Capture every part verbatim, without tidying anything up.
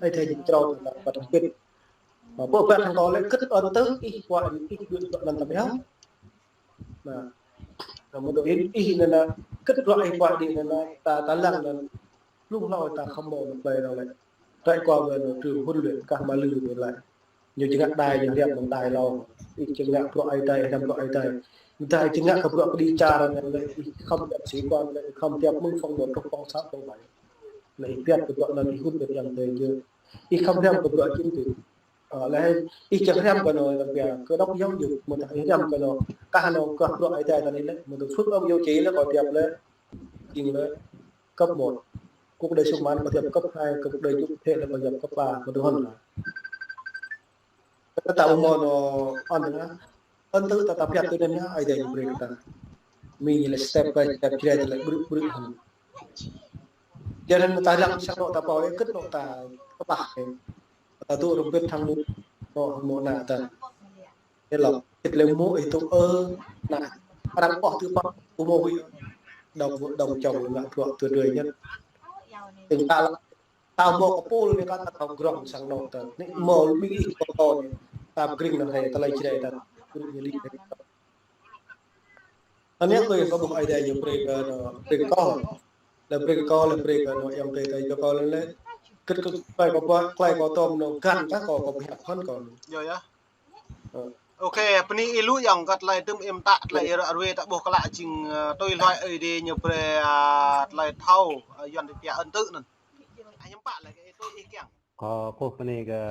Ơi Adai jing črâo ta, ta, ta pĭt. Ơ, pô pơpă hăng kâo lĕ kĭt ơn tơ ih pơpă ih djơ̆ pơpă anŭn ta ƀiă. Anŭn, anŭn mơ̆ tơ ih, ih anŭn, anŭn kĭt bruă ih pơpă đĭ anŭn, anŭn ta, ta lăng anŭn. Lu hlâo ta khŏm mơ̆ plei anŭn lĕ. Trăi kơ anŭn trư hun lĕ kah mă lư anŭn lĕ. Ñu čơngă đai, ñu hriăm mơ̆ng đai hlâo. Ih čơngă bruă Ơi Adai, hriăm bruă Ơi Adai. Dah ih čơngă kơ bruă pơđĭ čar anŭn lĕ, ih khŏm tiăp sĭ kuan lĕ, ih khŏm tiăp mơ̆ng phŏng dua truh phŏng sa phŏng bai. Lĕ ih pơhiăp kơ bruă anŭn ih hŭt kơ yang tơi jơ̆. Ih khŏm hriăm kơ bruă čim tơi. Ơ, lĕ ih čang hriăm kơ anŭn lăng pia, kơ dŏ yŏng yŭ, mơ̆ tah ih hriăm kơ anŭn, kah anŭn kơ bruă Ơi Adai ta anai lĕ, mơ̆ tơ phŭt ong yua či lĕ kâo tiăp lĕ, jing lĕ, cấp một. Kơ đơi sum man kâo tiăp cấp hai, kơ đơi jŭ thê lĕ kâo tiăp cấp ba, mơ̆ tơ hŏn la. Kơ ta mơ̆ anŭn, ơn tơ anŭn, ơn tơ ta, ta pơhiăp tui anŭn, Ơi Adai ñu brơi kơ ta. Mĭn ñu lĕ step by step, jrĕ lĕ brư̆ brư̆ hŏn. Jrĕ anŭn ta lăng sang anŭn ta pô lĕ kĭt anŭn ta kơƀah. Ta tŭ rơmbit hăng mŭ, anŭn hăng mŭ anŭn ta. Ê lŏ, kĭt lĕ mŭ ih tŭ ơ, anŭn. Arăng ƀuh tơ pă, kơ mŭ hui. Dŏng, dŏng čŏng lĕ ngă bruă tui drơi ñĕt. Tơ̆ng ta lăng, ta mŭ kơ pul anai kơ ta thâo grŏng sang anŭn ta. Anai mŭ ƀing ih kơ kâo anai. Ta pơgring anŭn hai, tơlơi jrĕ ta. Pơgring ñu lĕ. Anai kơ kâo ƀuh Ơi Adai ñu brơi kơ anŭn, brơi kơ kâo. Lĕ brơi kơ kâo, lĕ brơi kơ anŭn yang tơi tơi kơ kâo lĕ lĕ. Kĭt kơ tơlơi kâo pơpă, tơlơi kâo tŏm anŭn găn kah kâo, kâo pơhiăp hŏn kâo. Yơh, yơh. Ơ. Ôkê, bơni ih lu yŏng kơ tơlơi tơm ih mơtă tơlơi ih ră ruai ta ƀuh klă jing, ơ, tui hloi Ơi Adai ñu brơi, ơ, tơlơi thâo, ơ, Yuan tơpia ơn tơ anŭn. Ih mơtă lĕ kơ ih tui ih kiăng. Kâo kơkuh bơni kơ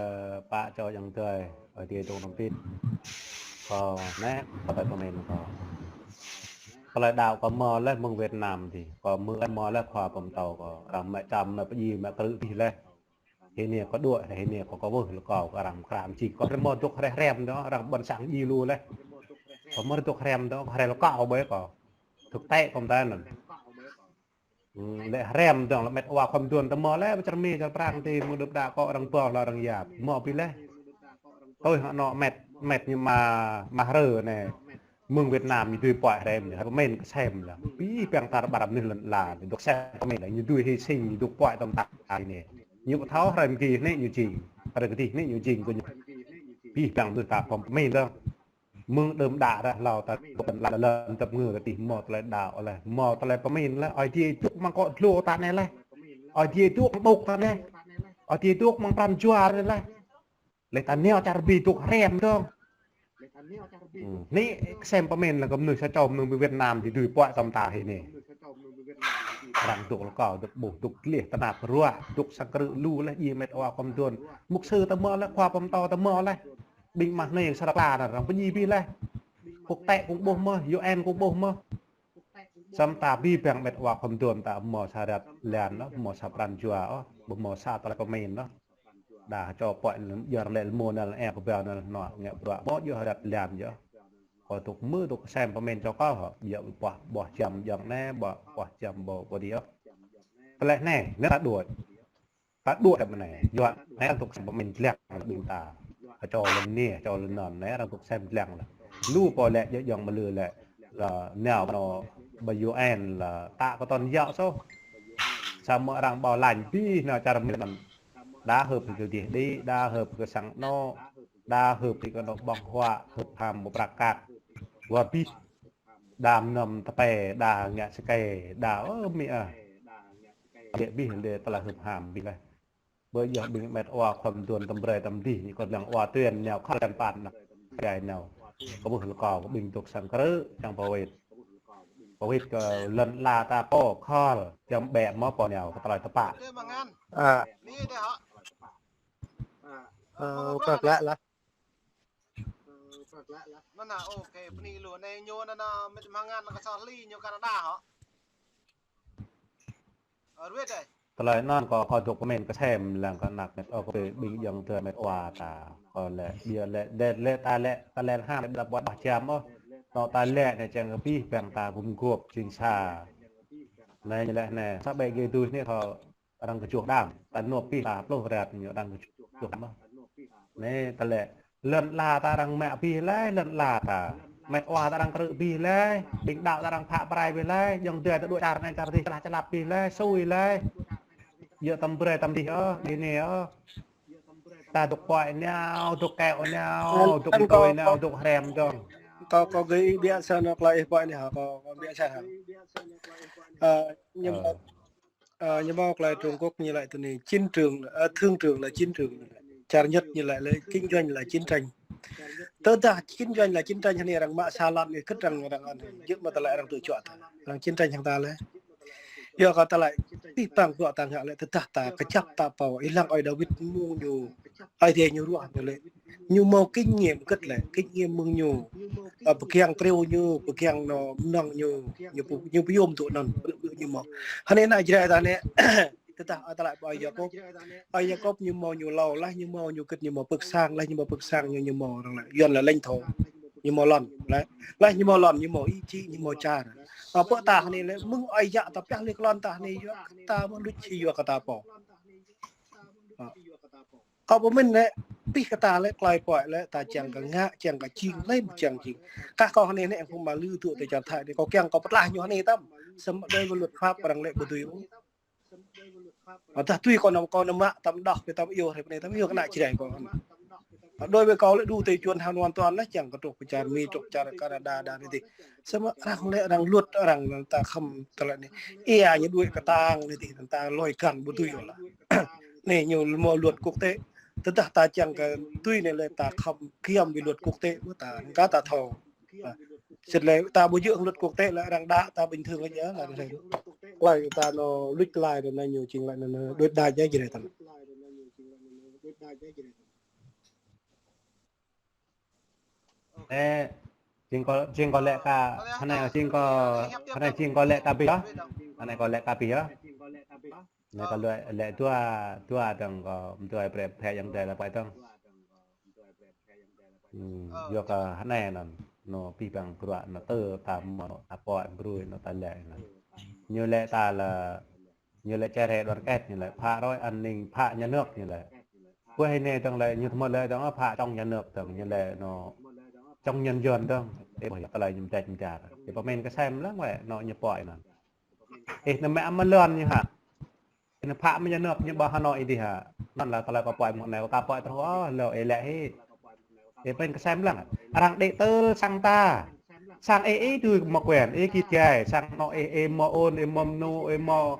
pă čô yang tơi, Ơi Adai dŏ hrŏm hơbĭt. Kâo anai, kâo tơlơi pơmĭn kâo. Tơlơi đaŏ kâo mơ̆ lĕ mơ̆ng Việt Nam tih. Kâo mơ̆ lĕ mơ̆ lĕ khua pơtao kâo. Arăng mă čăm, mă pơdjai, mă krư̆ tih lĕ. Hơnai kâo đuaĭ, hơnai kâo kơ wơh lĕ kâo, kơ arăng mă krư̆ čih. Kâo mơ̆ dŏ hrĕ hrĕm dŏ, arăng ƀôn sang djai lu lĕ. Kâo mơ̆ dŏ hrĕm dŏ, kâo hrĕ lĕ kâo ƀơi kâo. Thực tế kâo mơ̆ tơnăn. Ư, lĕ hrĕm dŏng lĕ met wa khŏm duôn tơ mơ̆ lĕ, pơ čar Mi, čar Prang tih, mơ̆ng đưp đă kơ arăng ƀuh lĕ arăng yap. Mơ̆ pi lĕ. Tui hŏ anŏ met, met ñu mă, mă hrơ anai. Mơ̆ng Việt Nam ñu dưi pơhiăp hrĕm anai, pơmĭn kơ sem lĕ. Abih bang tar ƀar mơnuih lŏn ala, ñu dŏ sem pơmĭn lĕ, ñu dưi hy sinh, ñu dŏ pơhiăp tơm tah anai. Ñu ƀu thâo hrĕm kơ anai ñu jing. Hrĕm kơ tih anai ñu jing kơ ñu. Abih bang dưi ta khŏm pơmĭn dŏng. Mơ̆ng đưm đă ră hlâo ta ƀuh lăm lăm tơpă ngă ta tih mơ̆ tơlơi đaŏ lĕ, mơ̆ tơlơi pơmĭn lĕ, Ơi Adai dŏ mơ̆ng akŏ dlô ta anai lĕ. Ơi Adai dŏ mơ̆ng ƀôk ta anai. Ơi Adai dŏ mơ̆ng pran jua anai lĕ. Lĕ ta nao čar ƀing dŏ hrĕm dŏng. Ư, anai sem pơmĭn lĕ kơ mơnuih sa čô mơnuih Việt Nam tih dưi pơhiăp tơm tah hơnai. Arăng dŏ lĕ kâo dŏ ƀuh dŏ gleh tơnap ruă, dŏ sang krư̆ lu lĕ djai met wa khŏm duôn. Mục sư tơ mơ̆ lĕ, khua pơtao tơ mơ̆ lĕ. Ƀing mah anai sa ră kla anŭn arăng pơdjai abih lĕ. Quốc tế kơ ƀuh mơ̆, U N kơ ƀuh mơ̆. Samơ̆ ta abih bang met wa khŏm duôn ta mơ̆ sa rơ̆t lan ôh, mơ̆ sa pran jua ôh, ƀu mơ̆ sa tơlơi pơmĭn ôh. Đa čô pơhiăp lĕ, djơ̆ lĕ mơ̆ anŭn lĕ, ơ, kơ ƀiă anŭn lĕ, ngă bruă mơ̆ djơ̆ rơ̆t lan yơh. Kâo dŏ mơ̆ dŏ sem pơmĭn čô kâo hŏ, ƀiă ƀuh, ƀuh čăm djŏng anai, ƀuh, ƀuh čăm ƀu, ƀu djơ̆. Tơlơi anai, anai ta đuaĭ. Ta đuaĭ tơm anai. Yua anai arăng dŏ sem pơmĭn lăng ƀing ta. Kơ čô lŏn anai, čô lŏn anŭn anai arăng dŏ sem lăng lĕ. Lu pô lĕ djơ̆ djŏng mơ̆ lĕ lĕ. Lĕ nao anŏ ƀơi U N lĕ ta kơ tơnăn yua soh. Samơ̆ arăng ƀu lăng abih nao čar Mi anŭn. Đa hơ̆p kơ dih đĭ, đa hơ̆p kơ sang anŏ, đa hơ̆p kơ anŏ ƀơ̆ng huă, hơ̆p ham ƀu prăk kăk. Wa abih. Đa mơnam tơpai, đa ngă sơkai, đa, ơ, Mi ah. Lĕ abih lĕ tơlơi hơ̆p ham abih lĕ. Ƀơi yơh ƀing met wa khŏm duôn tơm brơi tơm dih, ñu kơ lăng wa tuyên nao khăp lăm păn anai. Gai nao. Kơ ƀuh lĕ kâo kơ ƀing dŏ sang krư̆, čang pơwĭt. Pơwĭt kơ lŏn ala ta pô khăl, čang ƀĕ mơ̆ pô nao, kơ tơlơi tơpă. Ơ. Ơ, kơ klă lah. Mơ̆n hă, ôkê, bơni lu. Anai ñu anŭn, anŭn, met mơ̆ng anŭn kơ Charlie ñu Canada hŏ. Ơ, ruai dêh. Tơlơi anŭn kâo, kâo dŏ pơmĭn kơ sem lăng kơ anăk met, ôkê, ƀing ayŏng adơi met wa ta. Kâo lĕ, ƀiă lĕ, lĕ, lĕ ta lĕ, ta lĕ hăng lĕ ƀu ƀuh čăm ôh. Anŏ ta lĕ anai čang abih bang ta gum gŏp jing sa. Anai ñu lĕ anai, sa ƀĕ gê dui anai kâo arăng kơčuh đam, ta nộp abih ta pluh rơ̆t ñu arăng kơčuh đam. Anai ta lĕ, lŏn ala ta arăng mă abih lĕ, lŏn ala ta. Met wa ta arăng krư̆ abih lĕ, ƀing đaŏ ta arăng phă prai abih lĕ, ayŏng adơi ta đuaĭ čar anai čar dih, čơlah čơlăp abih lĕ, sui lĕ. Yua tăm brơi tăm dih ơ, dih ne ơ. Ta dŏ pơai nao, dŏ keo nao, dŏ tơkơi nao, dŏ hrem dong. Kâo, kâo gơi ih biă sa nao klai ih pơai ne hă, kâo, kâo biă sa hă. Ơ, ñu, ơ, ñu mâo klai Trung Quốc ñu laĭ tui anai, chiến trường, ơ, thương trường là chiến trường. Čar Nhật ñu laĭ lĕ, kinh doanh là chiến tranh. Tơdah kinh doanh là chiến tranh, hơnai arăng mă sa lăn, ih kơ̆t arăng, arăng, arăng, jơ̆ mă tơlơi arăng tŭ čuă ta. Arăng chiến tranh hăng ta lĕ. Yua kơ tơlơi, pih pang bruă ta ngă lĕ, tơdah ta kơjăp ta pô, ih lăng ơi David mơ̆ng ñu, ơi Adai ñu ruah ñu lĕ. Ñu mâo kinh nghiệm kơ̆t lĕ, kinh nghiệm mơ̆ng ñu. Ơ, pơkiăng triu ñu, pơkiăng nao mơnơ̆ng ñu, ñu pơ-, ñu pơyom tŭ anŭn, ñu mâo. Hơnai ană Jrai ta anai, tơdah ơi tơlơi pơ ơi Yakôb. Ơi Yakôb ñu mâo ñu hlâo, laih ñu mâo ñu kơ̆t ñu mâo pơ̆k sang, laih ñu mâo pơ̆k sang ñu, ñu mâo arăng lĕ, Yuan lĕ lãnh thổ. Ñu mâo lŏn, lĕ. Laih ñu mâo lŏn, ñu mâo ý chí, ñu mâo čar. Ơ, pơ ta hơnai lĕ, mơ̆ng ơi yă ta pioh lĕ kơ lŏn ta hơnai yua, ta mơ̆ luč či yua kơ ta pô. Ơ. Kâo pơmĭn lĕ, pih kơ ta lĕ, klai pơai lĕ, ta čang kơ ngă, čang kơ jing, lĕ čang jing. Kah kâo hơnai anai, hăng phung mă lư tŭ tơ čar Thái anai, kâo kiăng kâo pơtlaih ñu hơnai tăm. Samơ̆ đối với luật pháp arăng lĕ ƀu dưi ôh. Ơ, tơdah tui kâo nao, kâo nao mă tăm đŏk, kơ tăm iâu, hrơi anai tăm iâu kơ ană Jrai kâo. Ơ, đối với kâo lĕ đu tơ čuôn hăng hoàn toàn lĕ, čang kơ truh pơ čar Mi, truh čar Canada, đa anai tih. Samơ̆ arăng lĕ, arăng luật, arăng ta khŏm tơlơi anai. Ia ñu đuaĭ kơtang anai tih, ta lơi găn ƀu dưi ôh lă. Anai ñu mâo luật quốc tế. Tơdah ta čang kơ tui anai lĕ ta khŏm kiăm với luật quốc tế, ta, kơ ta thâo. Ơ, sĭt lĕ ta ƀu djơ̆ hăng luật quốc tế lĕ arăng đaŏ ta bình thường aja lă. Klai ta nao luč klai anai ñu jing lĕ anŭn đuaĭ đač aja Jrai ta. Ơ, jing kâo, jing kâo lĕ kơ, hơnai jing kâo, hơnai jing kâo lĕ kơ abih yơh. Hơnai kâo lĕ kơ abih yơh. Anai kâo lĕ, lĕ dua, dua dong kâo, dua brơi phe yang dai la pai dong. Hmm, yua kơ hơnai anŭn, nao pih pang bruă nao tơ ta mơ̆, ta pơai brơi nao ta lĕ anŭn. Ñu lĕ ta lĕ, ñu lĕ Jrai đoàn kết, ñu lĕ phá rối an ninh, phá nhà nước ñu lĕ. Pơ hơnai dong lĕ, ñu tơmơ̆ lĕ dong phá trong nhà nước dong, ñu lĕ nao trong nhân dân dong. Ê, ƀuh yơh tơlơi ñu mơdĕč mơdar. Ê, pơmĭn kơsem lăng wĕ, nao ñu pơai anŭn. Ê, nao mă mơ̆ lŏn ñu hă. Nao phă mơ̆ ñu nao, ñu ƀơi Hà Nội dih hă. Anŭn lĕ tơlơi kâo pơai mơ̆ng anai, kâo pơai truh, ơ, hlâo ê lĕ hĭ. Ê, pơmĭn kơsem lăng. Arăng đĭ tơl sang ta. Sang ê, ê dưi mă quyền, ê kit gai, sang anŏ ê, ê mâo ôn, ê mâo mơnŭ, ê mâo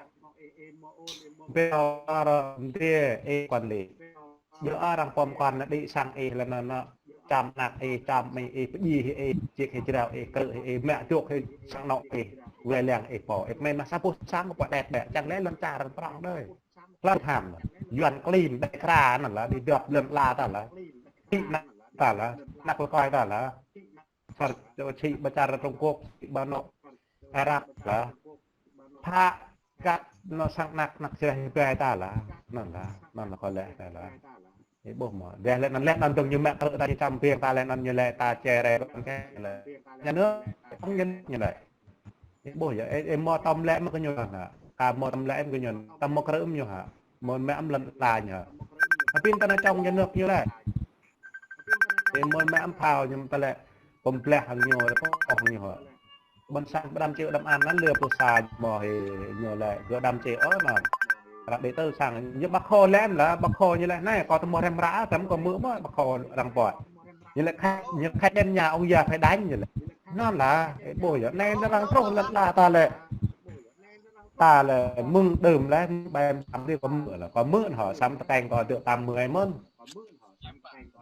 beo, arăng đĭ, ê quản lý. Yua arăng pơm kăn anai đĭ sang ê lĕ anŭn, anŭn. Čăm anăk ê, čăm ê, ê pơdjai ê, ê ček ê jrao ê, krư̆ ê, ê mă dŏ ê, sang anŏ ê, wai lăng ê pô. Ê pơmĭn mă sa boh sang pô đet đet, čang lĕ lŏn čar arăng prŏng đơi. Lŏn ham, Yuan klin, đe kra anŭn lĕ, đĭ dŏp lŏn la ta lĕ. Đĭ anăk ta lĕ, anăk lơkơi ta lĕ. Phar čô čih ƀơi čar Trung Quốc, čih ƀơi anŏ Arab lĕ. Phă kăt nao sang anăk, anăk Jrai ƀai ta lĕ. Anŭn lĕ, anŭn lĕ kâo lĕ ta lĕ. Ê ƀuh mơ̆. Deh lĕ anŭn lĕ anŭn dong ñu mă krư̆ ta ñu čăm biêng ta lĕ anŭn ñu lĕ ta Jrai đoàn kết lĕ. Nhà nước, không nhân ñu lĕ. Ê ƀuh yơh, ê, ê mâo tơm lĕ mơ̆ kơ ñu hă. Ka mâo tơm lĕ mơ̆ kơ ñu. Ta mâo krư̆ mơ̆ ñu hă. Mâo mă mơ̆ lŏn la ñu hă. Tapi ta nao trong nhà nước ñu lĕ. Ê mâo mă mơ̆ phao ñu ta lĕ. Pơm blah hăng ñu, pơm hăng ñu hă. Ƀôn sang pơđăm čê đăm ăn anŭn lĕ pơsa mơ̆ hĭ ñu lĕ gơ̆ đăm čê ôh anŭn. Arăng đĭ tơl sang ñu Bác Hồ lĕ lĕ, Bác Hồ ñu lĕ anai, kâo tơ mâo rem ră, tăm kâo mơ̆ mơ̆ Bác Hồ arăng pơai. Ñu lĕ khai, ñu khai đen nhà ông già phải đánh ñu lĕ. Anŭn lĕ, ê ƀuh yơh, anai arăng truh lĕ ta lĕ. Ta lĕ mơ̆ng đưm lĕ, ƀai sam đĭ kâo mơ̆ lĕ, kâo mơ̆ hŏ, sam tơkeng kâo dŏ tăm mơ̆ mơ̆n.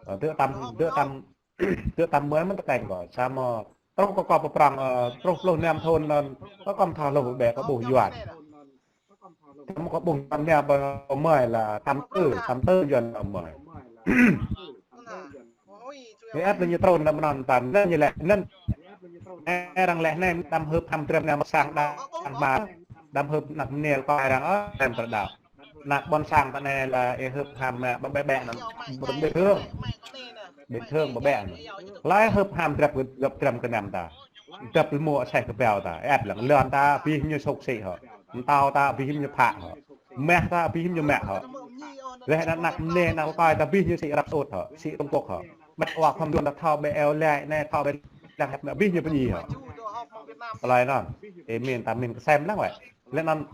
Kâo dŏ tăm, dŏ tăm, dŏ tăm mơ̆ mơ̆n tơkeng kâo, samơ̆ truh kơ kâo pơprŏng, ơ, truh pluh năm thun anŭn, kâo kơm thâo hluh ƀĕ kâo ƀuh Yuan. Samơ̆ kâo ƀuh Yuan anai ƀơi mơi lĕ tám tư, tám tư Yuan ƀơi mơi. Ê ăt lĕ ñu trŭn đăm anŭn tăn, anŭn ñu lĕ, anŭn. Ê, arăng lĕ anai, đăm hưp ham drăm anai mơ̆ sang đa, đăm hma, đăm hưp anăk mơnel kơ arăng, ơ, arăng pơrơđah. Anăk ƀôn sang ta anai lĕ ê hưp ham, ơ, ƀă ƀĕ ƀĕ anŭn, bình thường. Bình thường ƀă ƀĕ anŭn. Lĕ hưp ham drăp, drăp drăm kơ năm ta. Drăp lĕ mơ̆ aseh kơ beo ta. Ĕp lăng lŏn ta, abih ñu sŭk sĭ hŏ. Mơtâo ta, abih ñu phă hŏ. Mah ta, abih ñu mă hŏ. Lĕ anăk mơnê, anăk lơkơi ta, abih ñu sĭ Arab Saudi hŏ. Sĭ Trung Quốc hŏ. Mĕt wa khŏm duôn ta thâo ƀĕ eo lĕ, anai thâo ƀĕ lăng hĕp anai, abih ñu pơdjai hŏ. Tơlơi anŭn. Ê mĭn ta mĭn kơsem lăng wĕ. Lĕ anŭn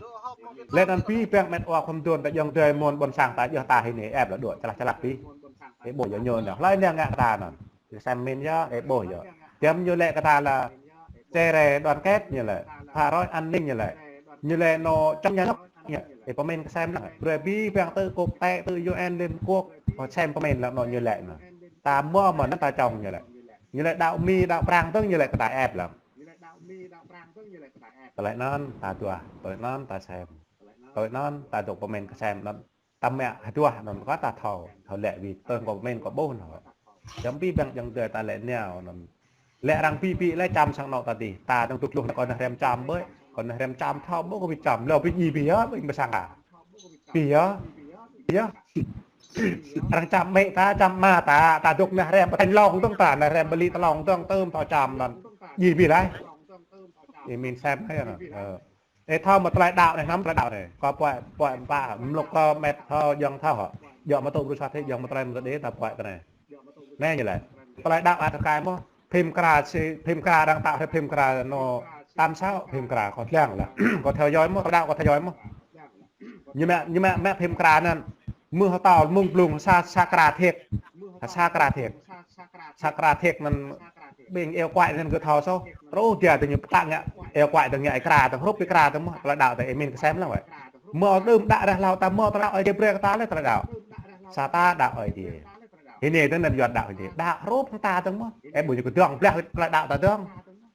Lĕ anŭn abih bang met wa khŏm dŏ ta jŏng dơi mơ̆n ƀôn sang ta yơh ta hĭ anai ĕp lĕ dŏ čơlah čơlah abih. Ĕp ƀuh yơh ñu anai. Hlơi anai ngă kơ ta anŭn. Ih sem min yơh, ĕp ƀuh yơh. Čăm ñu lĕ kơ ta lĕ čơrĕ đoàn kết ñu lĕ. Phá rối an ninh ñu lĕ. Ñu lĕ nô chống nhà nước ñu. Ĕp pơmin kơ sem lăng. Brơi abih bang tơ quốc tế, tơ U N, Liên Hợp Quốc. Ơ sem pơmin lăng nô ñu lĕ anŭn. Ta mơ̆ mơ̆n ta čŏng ñu lĕ. Ñu lĕ đaŏ Mi, đaŏ Prang tơ̆ng ñu lĕ kơ ta ĕp lăng. Tơlơi anŭn ta duah, tơlơi anŭn ta sem. Tơlơi anŭn ta dŏ pơmin kơ sem anŭn. Ta mă hơduah anŭn kơ ta thâo, thâo lĕ wĭt tơ̆ng kơ pơmin kơ ƀuh anŭn. Čăm abih bang jŏng dơi ta lĕ nao anŭn. Lĕ arăng pi pi lĕ čăm sang anŏ ta dih. Ta dơ̆ng tŭ tluh kơ anai hrăm čăm ƀơi. Kơ anai hrăm čăm thâo ƀuh kơ ƀing čăm. Lĕ ƀing ih ƀing yơh, ƀing ƀôn sang ta. Ƀing yơh. Ƀing yơh. Arăng čăm mĕ ta, čăm ama ta, ta dŏ anai hrăm pơtanh lŏng dơ̆ng ta, anai hrăm pơlĭ tơlŏng dơ̆ng tơm thâo čăm anŭn. Ih ƀing laih. Ih min sem laih anŭn. Ơ. Ĕp thâo mơ̆ tơlơi đaŏ anai, hnăm tơlơi đaŏ anai. Kơ puai, puai pă, mlŭk kơ met thâo, jŏng thâo hŏ. Jŏ mơ̆ tŭ brŭ sat hĭ, jŏng mơ̆ tơlơi mơ̆ tơđê, ta puai kơ anai. Anai ñu lĕ. Tơlơi đaŏ ăt kơ ai mơ̆. Phim kra si, phim kra arăng tŏ hĭ phim kra anŏ tam sao, phim kra kơ lăng lĕ. Kơ theo dõi mơ̆, tơlơi đaŏ kơ theo dõi mơ̆. Ñu mă, ñu mă, mă phim kra anŭn. Mơ̆ hơtâo mơ̆ng blung sa, sa kra thiêk. Sa kra thiêk. Sa kra thiêk anŭn ƀing eo kuai anŭn gơ̆ thâo soh. Truh dia tơ ñu pơtă ngă eo kuai tơ ngă ih kra tơ hrup ih kra tơ mơ̆. Tơlơi đaŏ ta ih min kơ sem lăng wơ̆t. Mơ̆ đưm đă rah hlâo ta mơ̆ tơlơi đaŏ Ơi Adai brơi kơ ta lĕ tơlơi đaŏ. Sa ta đaŏ Ơi Adai. Hĭ anai tơ anŭn Yuan đaŏ Ơi Adai. Đaŏ hrup hăng ta tơ mơ̆. Ĕp ƀuh ñu kơdơ̆ng blah tơlơi đaŏ ta dơ̆ng.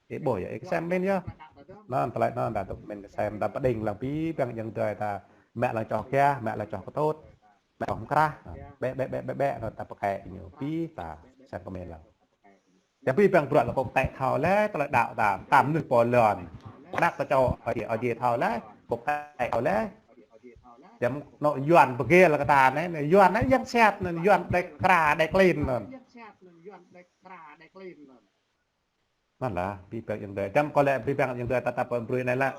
Ĕp ƀuh yơh, ih kơ sem min yơh. Anŭn tơlơi anŭn ta dŏ min kơ sem ta pơđing lăng abih bang jŏng dơi ta mă lăng čoh kiah, mă lăng čoh kơtŭt. Ƀĕ ƀĕ ƀĕ ƀĕ ƀĕ ƀĕ anŭn ta pơkĕ ñu abih ta sem pơmin lăng. Čăm abih bang bruă lĕ quốc tế thâo laih tơlơi đaŏ ta, ta mơnuih pô lŏn. Đaŏ ta čô Ơi Adai, Ơi Adai thâo laih, quốc tế thâo laih. Čăm anŏ Yuan pơgê lĕ kơ ta anai, anai Yuan anai yang siat anŭn, Yuan đĕk kra đĕk klin anŭn. Anŭn lah, abih bang jŏng dơi. Čăm kơ lĕ abih bang jŏng dơi ta ta pơm brơi anai lĕ.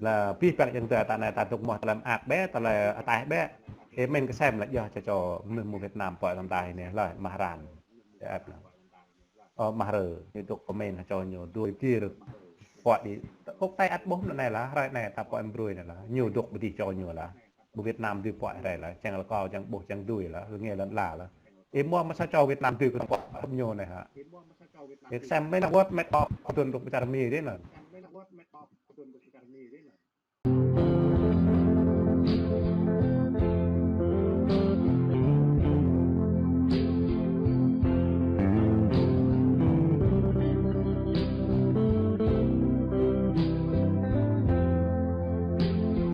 Lĕ abih bang jŏng dơi ta anai ta dŏ mơ̆ tơlơi mơak ƀĕ, tơlơi ataih ƀĕ. Ih min kơ sem lĕ yơh čơ čô mơnuih mơ̆ng Việt Nam pơ̆ tơm ta hĭ anai lĕ mah ran. Ơ mah rơ, ñu dŏ pơmin hă čô ñu dui kir. Pơ̆ đi, quốc tế ăt ƀuh anai lah, hrơi anai ta pơm brơi anai lah. Ñu dŏ ƀơi dih čô ñu lah. Ƀơi Việt Nam dui pơ̆ rai lah, čang lĕ kâo čang ƀuh čang dui lah, rơngiă lŏn ala lah. Ih mơ̆ mơsa čô Việt Nam dui kơ pơ̆ ñu anai hă. Ih sem min lah wơ̆t met pơ̆ kơ tun dŏ pơ čar Mi dih anŭn.